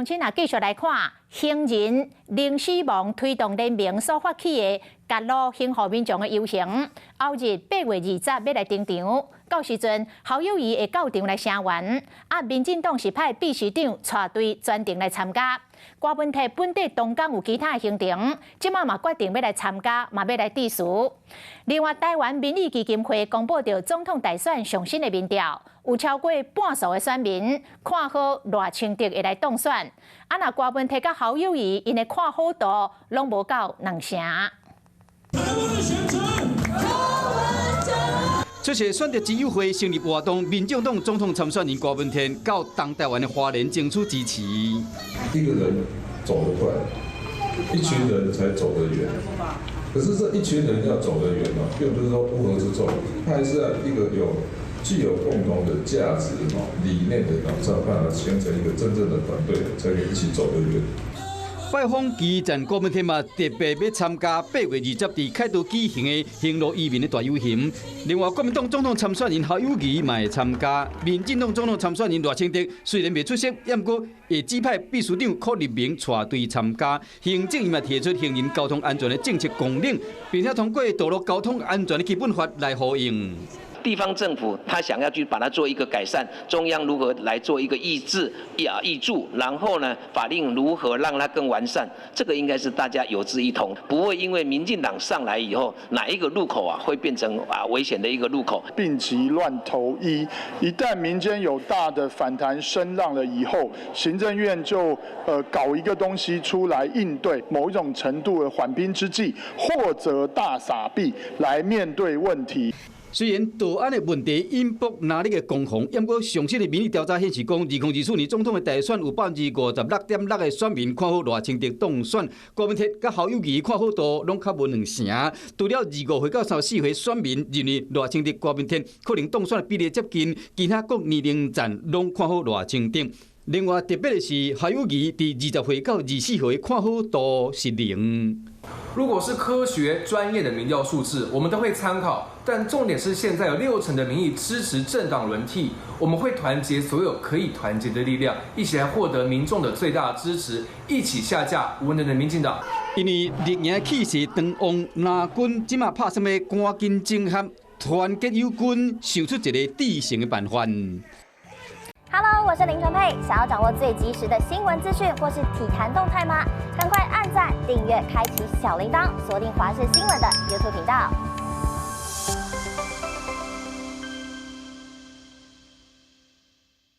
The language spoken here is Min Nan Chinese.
鄉親啊，繼續來看興仁零死亡推動聯盟所發起的揭露興護民眾的遊行，後日8月20欲來登場。到時陣侯友宜會到場來聲援，啊，民進黨是派秘書長帶隊專程來參加。郭文鐵本底東港有其他的行程，這馬嘛決定欲來參加，嘛欲來致辭。另外，台灣民意基金會公布著總統大選上新的民調，有超過半數的選民看好賴清德會來當選。啊，若郭文鐵佮侯友宜𪜶的看好度攏無夠兩成。台灣的選擇，柯文哲。出席選擇之友會成立活動，民進黨總統參選人郭文天到東台灣的花蓮爭取支持。一個人走得快，一群人才走得遠。可是這一群人要走得遠哦，並不是說烏合之眾，他還是要一個有具有共同的價值、理念的，才有辦法形成一個真正的團隊，才可以一起走得遠。拜訪基層郭文天嘛，特別欲參加8月20佇凱道舉行的興路移民的大遊行。另外，國民黨總統參選人侯友宜嘛會參加，民進黨總統參選人賴清德雖然袂出席，毋過會指派秘書長柯立明帶隊參加。行政院嘛提出行人交通安全的政策綱領，並且通過道路交通安全的基本法來呼應。地方政府他想要去把它做一個改善，中央如何來做一個抑制、挹注，然後呢，法令如何讓它更完善，這個應該是大家有志一同，不會因為民進黨上來以後，哪一個路口啊會變成啊危險的一個路口。病急亂投醫，一旦民間有大的反彈聲浪了以後，行政院就搞一個東西出來應對某一種程度的緩兵之計，或者大撒幣來面對問題。雖然道安的問題引爆藍綠的攻防，毋過上新的民意調查顯示，講2024年總統的大選有56.6%的選民看好賴清德當選，郭文鐵佮侯友宜看好度攏較無兩成。除了25歲到34歲選民認為賴清德、郭文鐵可能當選的比例接近，其他各年齡層攏看好賴清德。另外特別的是，侯友宜佇20歲到24歲看好度是零。如果是科學專業的民調數字，我們都會參考。但重點是，現在有六成的民意支持政黨輪替，我們會團結所有可以團結的力量，一起來獲得民眾的最大支持，一起下架無能的民進黨。因為綠營氣勢當旺，藍軍這馬拍算欲趕緊整合，團結友軍，想出一個制勝的辦法。 Hello，我是林純佩。想要掌握最及時的新聞資訊或是體壇動態嗎？趕快按讚、訂閱、開啟小鈴鐺，鎖定華視新聞的 YouTube 頻道。